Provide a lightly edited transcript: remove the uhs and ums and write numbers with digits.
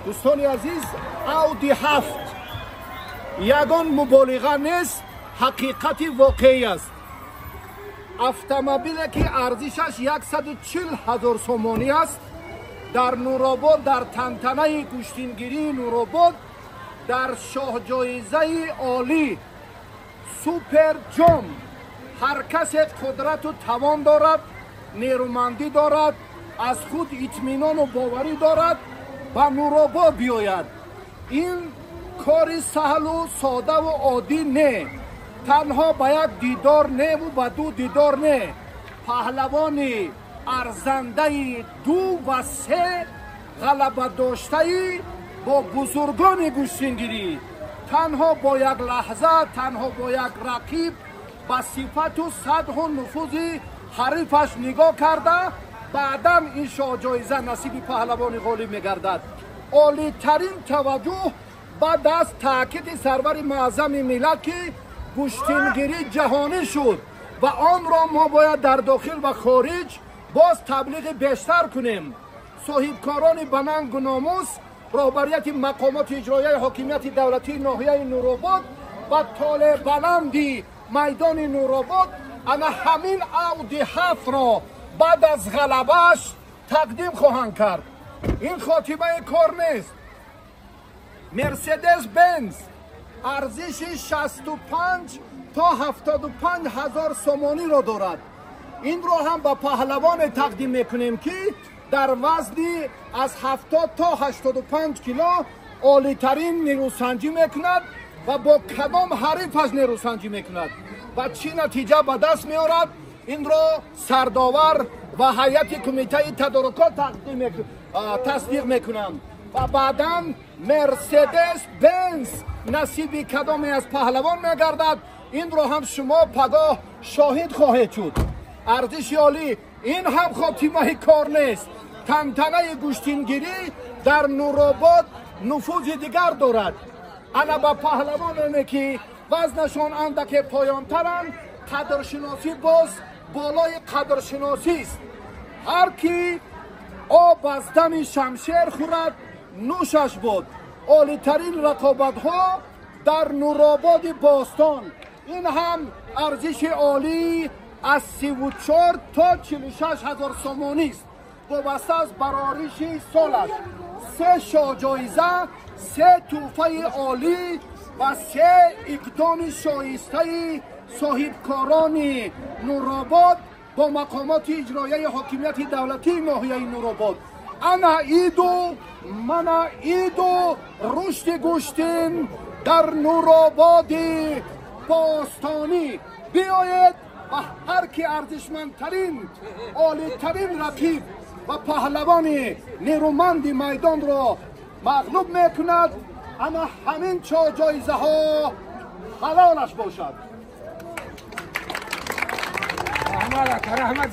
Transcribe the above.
Дӯстони азиз, Ауди 7 ягон муболиға нест, ҳақиқати воқеӣ аст. Автомобиле ки арзишаш 140 ҳазор сомонӣ аст, дар Нуробод, дар тантанаи гӯштингирии Нуробод, дар шоҳҷоизаи олӣ Суперҷом, ҳар касе қудрату тавон дорад, нерӯмандӣ дорад, аз худ итминону боварӣ дорад, ба Нуробод биёяд. Ин кори саҳлу содаву оддӣ не, танҳо ба як дидор неву ба ду дидор не. Паҳлавони арзандаи 2 ва 3 ғалабадоштаи бо бузургони гӯштингирӣ танҳо бо як лаҳза, танҳо бо як рақиб ба сифату сатҳу нуфузи ҳарифаш нигоҳ карда, баъдан ин шоҳҷоиза насиби паҳлавони ғолиб мегардад. Олитарин таваҷҷӯҳ баъд аз таъкиди сарвари муаззами миллат, ки гӯштингирӣ ҷаҳонӣ шуд ва онро мо бояд дар дохил ва хориҷ боз таблиғи бештар кунем. Соҳибкорони банангу номус, роҳбарияти мақомоти иҷроияи ҳокимияти давлатии ноҳияи Нуробод ва толебаланди майдони Нуробод ана ҳамин Ауди 7-ро баъд аз ғалабааш тақдим хоҳанд кард. Ин хотимаи кор нест. Мерседес Бенз арзиши 65 то 75 ҳазор сомониро дорад. Инро ҳам ба паҳлавоне тақдим мекунем, ки дар вазни аз 70 то 85 кило олитарин нерӯсанҷӣ мекунад ва бо кадом ҳарифаш нерӯсанҷӣ мекунад ва чӣ натиҷа ба даст меорад, инро сардовар ва ҳайати кумитаи тадорукот тасдиқ мекунанд. Ва баъдан Мерседес Бенз насиби кадоме аз паҳлавон мегардад, инро ҳам шумо пагоҳ шоҳид хоҳед шуд. Арзиши олӣ, ин ҳам хотимаи кор нест. Тантанаи гӯштингирӣ дар Нуробод нуфузи дигар дорад. Ана ба паҳлавононе ки вазнашон андаке поёнтаранд, қадршиносӣ боз болои қадршиносист. Ҳар ки об аз дами шамшер хӯрад, нӯшаш буд. Олитарин рақобатҳо дар Нурободи бостон. Ин ҳам арзиши олӣ аз 34 то 46 ҳазор сомонист, вобаста аз барориши солаш. 3 шоҳҷоиза, 3 тӯҳфаи олӣ ва 3 иқдоми шоистаи соҳибкорони Нуробод бо мақомоти иҷроияи ҳокимияти давлатии ноҳияи Нуробод. Ана иду мана иду рушди гӯштин дар Нурободи бостонӣ. Биёед ва ҳар ки арзишмандтарин, олитарин рақиб ва паҳлавони нерӯманди майдонро мағлуб мекунад, ана ҳамин шоҳҷоизаҳо ҳалолаш бошад. Раҳмат.